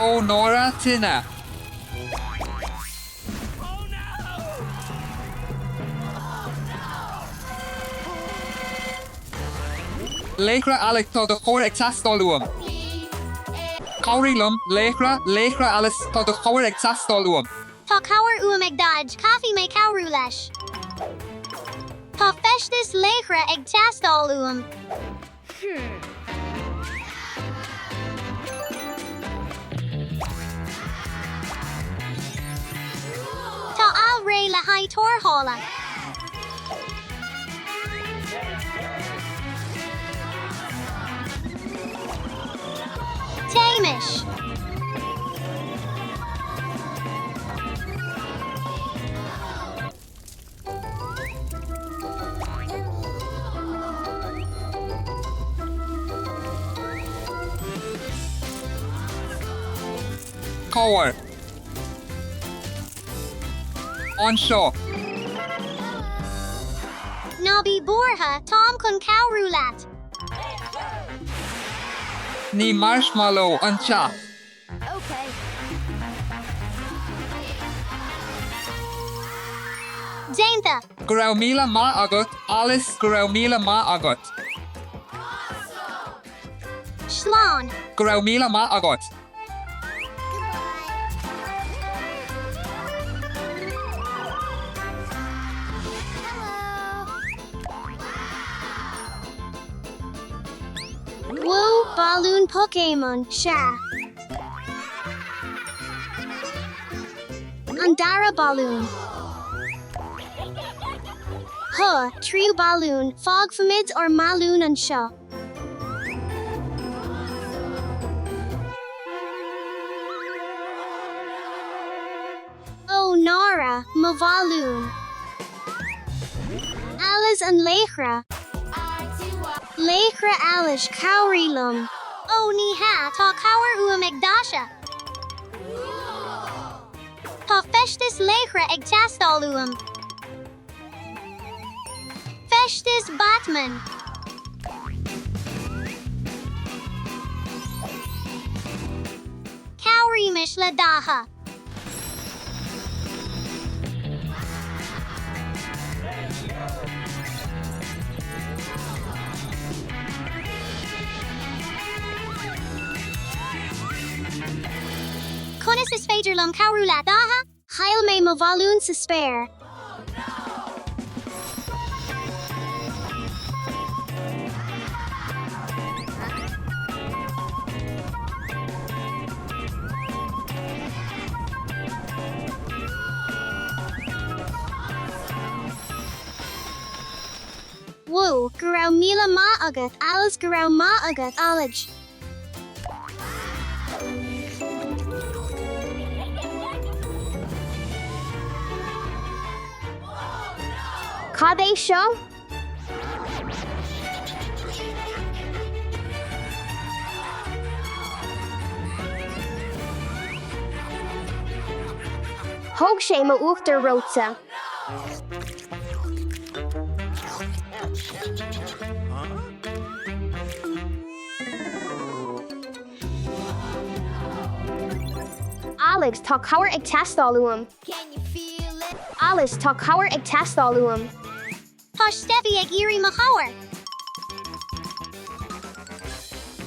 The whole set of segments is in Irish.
Ó náire tine. Laochra Alice tá do chabhair ag teastáil uaim. Cabhraigh liom, Laochra, Laochra Alice tá do chabhair ag teastáil uaim. Tá cabhair uaim ag Daid, caithfidh mé cabhrú leis. Tá feisteas laochra ag teastáil uaim. Tá Al réidh le haghaidh tarrthála. Téimis! Cabhair. Anseo. Ná bí buartha, táim chun cabhrú leat. Ní marshmallow an teach. Déanta! Go raibh míle maith agat, Alice, go raibh míle maith agat. Slán! Go raibh míle maith agat. Woo, balún Pokémon, sea. An dara balún. Huh, tríú balún, fágfaimid ár mbalúin anseo. Ó, náire, mo bhalún. Alice an laochra. Laochra Alice, cabhraigh liom. Ó, ní hea, tá cabhair uaim ag Dasha. Tá feisteas laochra ag teastáil uaim. Feisteas Batman. Cabhraímis le Dasha. Conas is féidir liom cabhrú leat, Dasha? Chaill mé mo bhalún sa spéir. Woo, go raibh míle maith agat, Alice go raibh maith agat, Alice. Cad é seo? Thóg sé mo uachtar reoite. Alex, tá cabhair ag teastáil uaim. Alice, tá cabhair ag teastáil uaim. Tá Steffi ag iarraidh mo chabhair.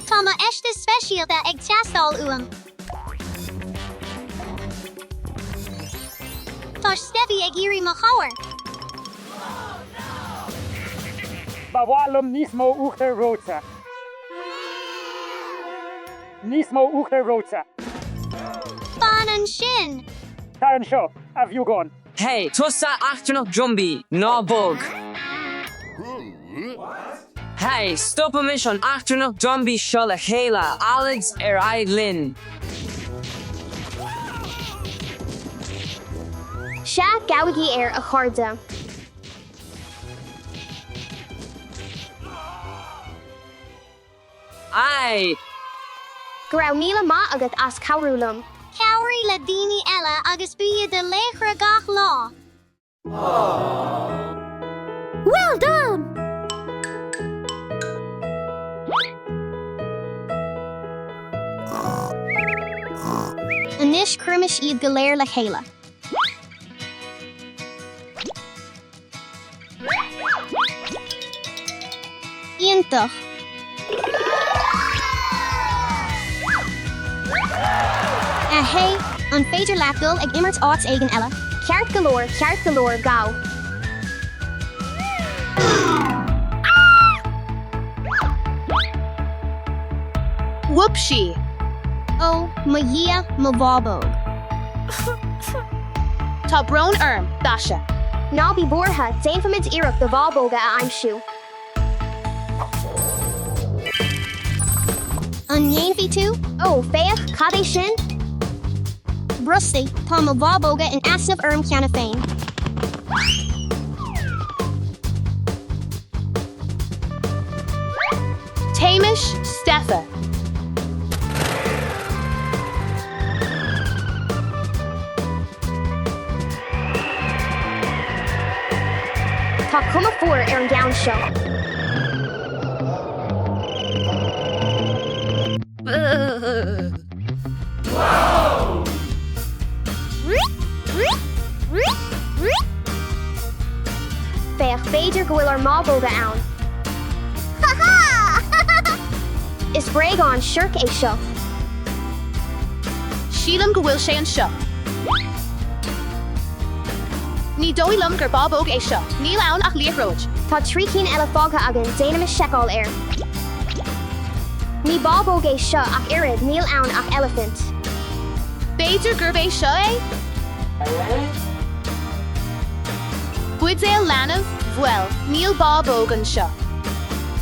Tá mo fheisteas speisialta ag teastáil uaim. Tá Steffi ag iarraidh mo chabhair. Ba mhaith liom níos mó uachtar reoite. Níos mó uachtar reoite. Fan ansin! Tar anseo, a bheagáin. Hey, tusa eachtrannach drumbaí, ná bog! Hey, stopaimis an eachtrannach drumbaí seo le chéile, Alex, ar aghaidh linn! Sea, gabhaigí air, a chairde. Ai! Go raibh míle maith agat as cabhrú liom. Cabhraigh le daoine eile agus bí i do laochra gach lá. Well done! Anois cuirimis iad go léir le chéile. Iontach! A Hey, an féidir leat dul ag imirt áit éigin eile? Ceart go leor, ceart go leor, gabh. Whoopsie! Ó, mo Dhia, mo bhábóg. Tá brón orm, Dasha. Ná bí buartha, déanfaimid iarracht do bhábóga a aimsiú. An ndéanfaidh tú? Ó, féach, cad é sin? Brostaigh, tá mo bhábóga in easnamh orm cheana féin. Téimis, Stepha. Tá cuma fuar ar an gceann seo. Féach, b'fhéidir go bhfuil ár mbábóga ann. Is bréagán siorc é seo. Sílim go bhfuil sé anseo. Ní dóigh liom gur bábóg é seo. Níl ann ach liathróid. Tá 3 cinn eile fágtha againn, déanaimis seiceáil air. Ní bábóg é seo ach oiread, níl ann ach eilifint. B'fhéidir gurb é seo é? Buidéal leanbh? Bhuel, níl bábóg anseo.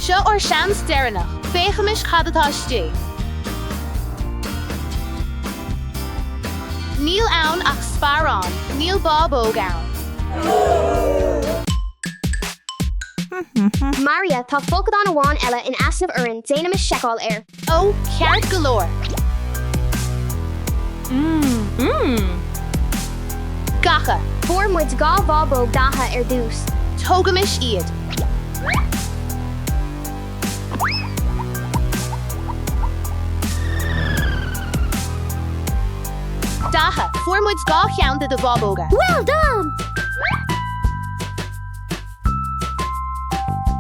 Seo ár seans deireanach, féachaimis cad atá istigh. Níl ann ach sparán, níl bábóg ann. Maria, tá folcadán amháin eile in easnamh orainn, déanaimis seiceáil air. Ó, ceart go leor. Gacha. Fuair muid 2 bhábóg datha ar dtús. Tógaimis iad. Datha, fuair muid 2 cheann de do bhábóga. Well done!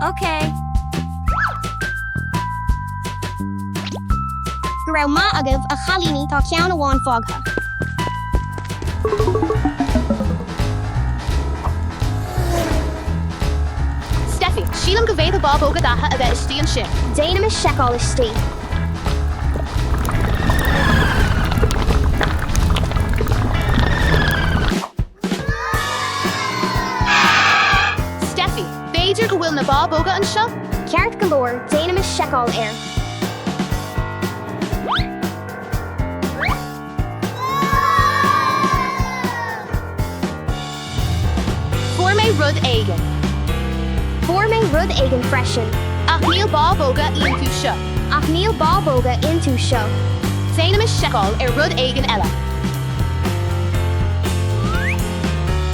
Okay. Go raibh maith agaibh, a chailíní, tá ceann amháin fágtha. Steffi, sílim go bhféadfadh bábóga datha a bheith istigh ansin. Déanaimis seiceáil istigh. Steffi, B'fhéidir go bhfuil na bábóga anseo? Ceart go leor, déanaimis seiceáil air. Fuair mé rud éigin. Fuair mé rud éigin freisin. Ach níl bábóga iontu seo. Ach níl bábóga iontu seo. Déanaimis seiceáil ar rud éigin eile.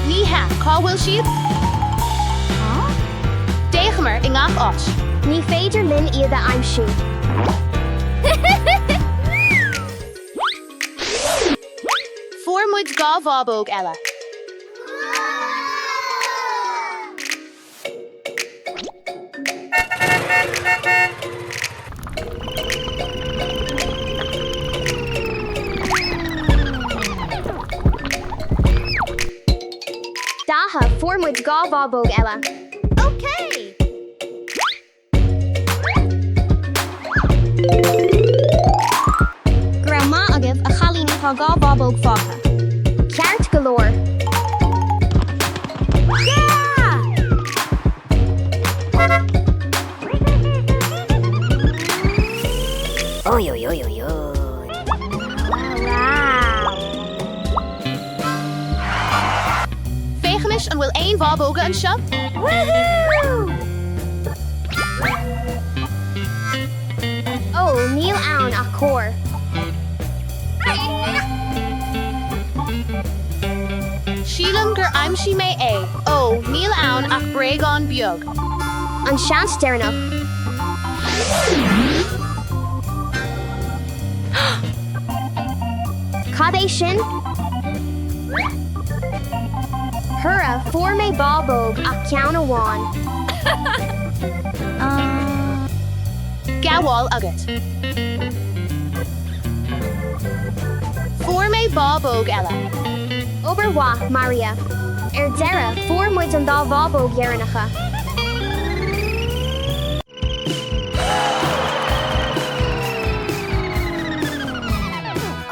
Ní hea, cá bhfuil siad? D'fhéachamar i ngach áit. Ní féidir linn iad a aimsiú. Fuair muid 2 bhábóg eile. Datha, fuair muid 2 bhábóg eile. Ok! Go raibh maith agaibh, a chailíní, tá 2 bhábóg fágtha. Ceart go leor. Yeah! Oi, oi, oi, oi, oi. Wow! Féachaimis an bhfuil aon bhábóga anseo? Woohoo! Ó, níl ann ach corr. Sílim gur aimsigh mé é. Ó, níl ann ach bréagán beag. An seans deireanach. Cad é sin? Hurra, fuair mé bábóg ach ceann amháin. Gabháil agat. Fuair mé bábóg eile. Obair mhaith, Maria. Ar deireadh, fuair muid an dá bhábóg dheireanacha.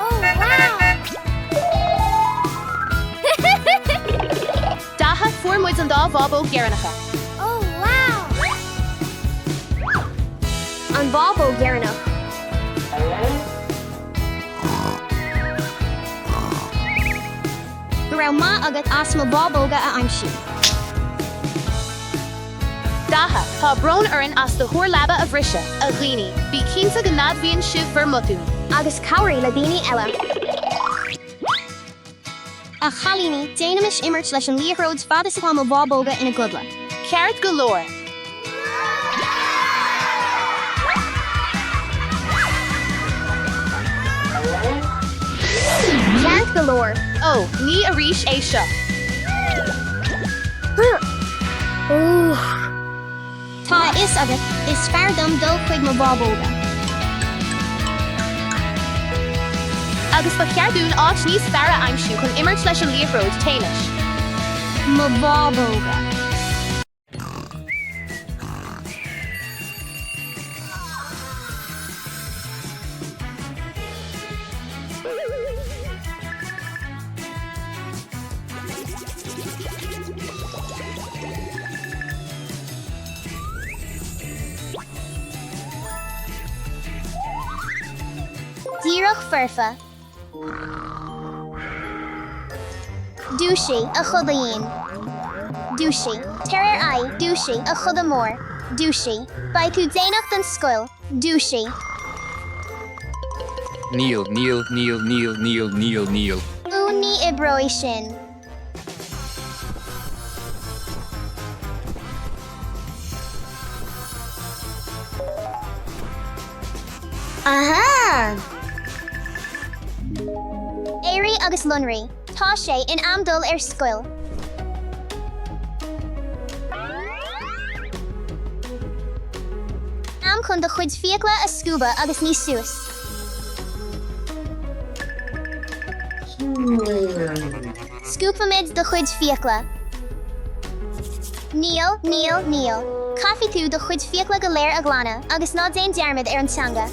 Oh, wow! Datha, Fuair muid an dá bhábóg dheireanacha. Oh, wow! An bhábóg dheireanach. Go raibh maith agat as mo bhábóga a aimsiú. Datha, Tá brón orainn as do chóir leaba a bhriseadh, a dhaoine. Bí cinnte go n-admhaíonn sibh bhur mbotúin. Agus cabhraigh le daoine eile. A chailíní, déanaimis imirt leis an liathróid fad is atá mo bhábóga ina gcodladh. Ceart go leor. Ceart go leor. Ó, ní arís é seo. Tá a fhios agat, is fearr dom dul chuig mo bhábóga. Agus ba cheart dúinn áit níos fearr a aimsiú chun imirt leis an liathróid, téimis. Mo bhábóga. Díreach foirfe. Dúisigh, a chodaidhín. Dúisigh. Tar ar aghaidh, dúisigh, a choda mór. Dúisigh. Beidh tú déanach don scoil. Dúisigh. Níl, níl, níl, níl, níl, níl, níl. Ú, ní oibreoidh sin. Aha! Éirigh agus lonraigh. Tá sé in am dul ar scoil. Am chun do chuid fiacla a scuabadh agus ní suas. Scuabfaimid do chuid fiacla. Níl, níl, níl. Caithfidh tú do chuid fiacla go léir a ghlanadh agus ná déan dearmad ar an teanga.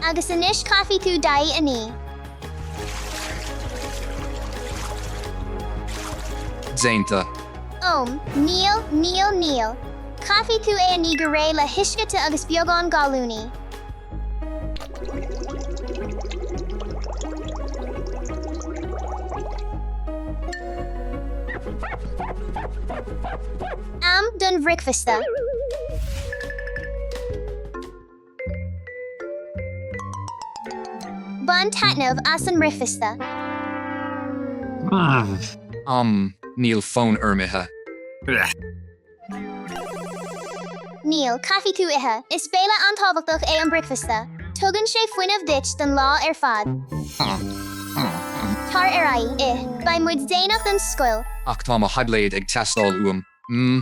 Agus anois caithfidh tú d'aghaidh a ní. Déanta. Óm, níl, níl, níl. Caithfidh tú é a ní go réidh le huisce te agus beagán gallúnaí. Am don bhricfeasta. Bain taitneamh as an mbricfeasta. Am, níl fonn orm ithe. Níl, caithfidh tú ithe. Is béile an-tábhachtach é an bricfeasta. Tugann sé fuinneamh duit don lá ar fad. Tar ar aghaidh, ith. Beidh muid déanach don scoil. Ach tá mo thaibléad ag teastáil uaim. Mm.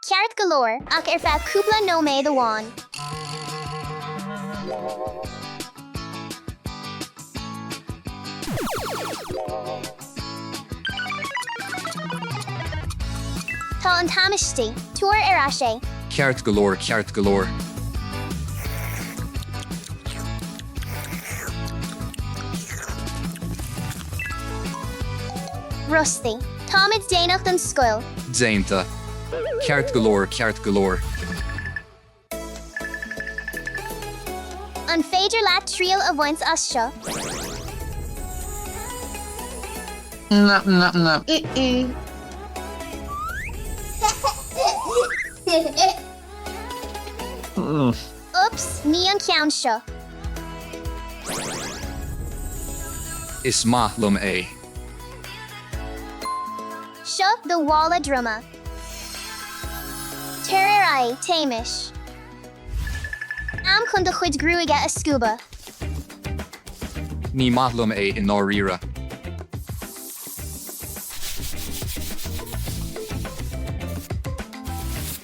Ceart go leor, ach ar feadh cúpla nóiméad amháin. Tá an t-am istigh. Tabhair ar ais é. Ceart go leor, ceart go leor. Brostaigh. Táimid déanach don scoil. Déanta. Ceart go leor, ceart go leor. An féidir leat triail a bhaint as seo? Ups, ní an ceann seo. Is maith liom é. Seo do mhála droma. Tar ar aghaidh, téimis. Am chun do chuid gruaige a scuabadh. Ní maith liom é i ndáiríre.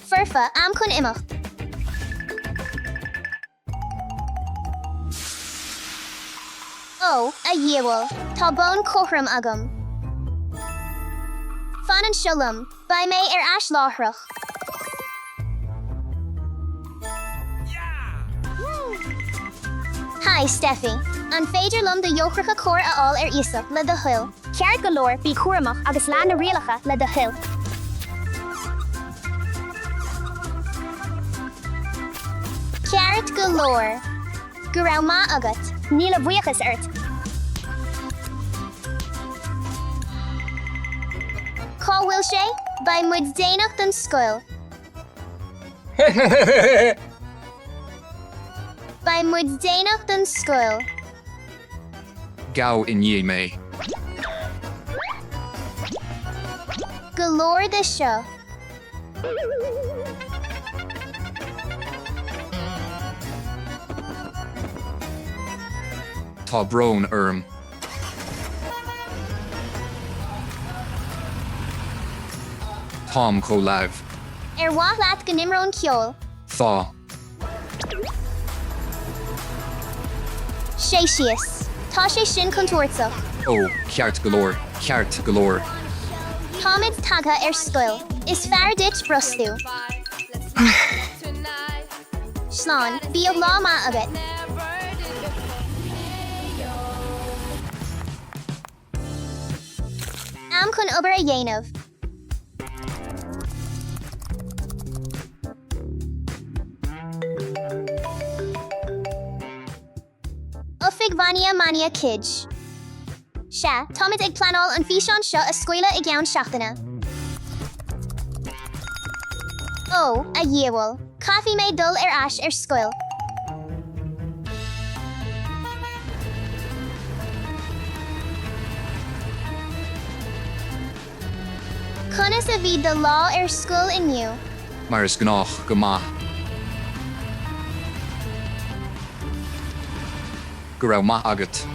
Foirfe, am chun imeacht. Ó, a dhiabhail, tá bonn cothrom agam. Fan anseo liom, beidh mé ar ais láithreach. Haigh, Steffi. An féidir liom do eochracha carr a fháil ar iasacht, le do thoil? Ceart go leor, bí cúramach agus lean na rialacha, le do thoil. Ceart go leor. Go raibh maith agat. Níl a bhuíochas ort. Cá bhfuil sé? Beidh muid déanach don scoil. Beidh muid déanach don scoil. Gabh i ndiaidh mé. Go leor de seo. Tá brón orm. Táim chomh leamh. Ar mhaith leat go n-imreoinn ceol? Tá. Suigh síos. Tá sé sin contúirteach. Ó, ceart go leor, ceart go leor. Táimid tagtha ar scoil. Is fearr duit brostú. Slán. Bíodh lá maith agat. Am chun obair a dhéanamh. Oifig Mhania Mania Kids. Sea, táimid ag pleanáil an físeán seo a scaoileadh i gceann seachtaine. Ó, a dhiabhail, caithfidh mé dul ar ais ar scoil. Conas a bhí do lá ar scoil inniu? Mar is gnách, go maith. Go raibh maith agat.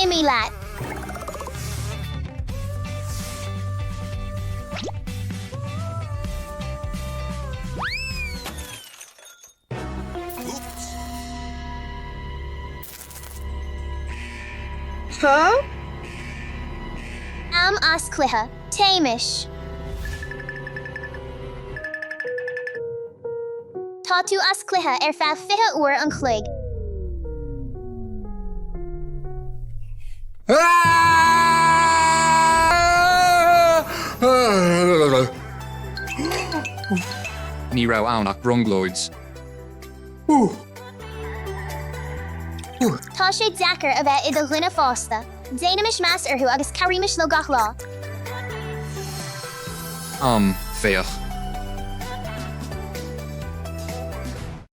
Imigh leat. Am as cluiche. Téimis. Tá tú as cluiche ar feadh 20 uair an chloig. Ní raibh ann ach brionglóid. Tá sé deacair a bheith i do dhuine fásta. Déanaimis meas orthu agus cabhraímis leo gach lá. Am, féach.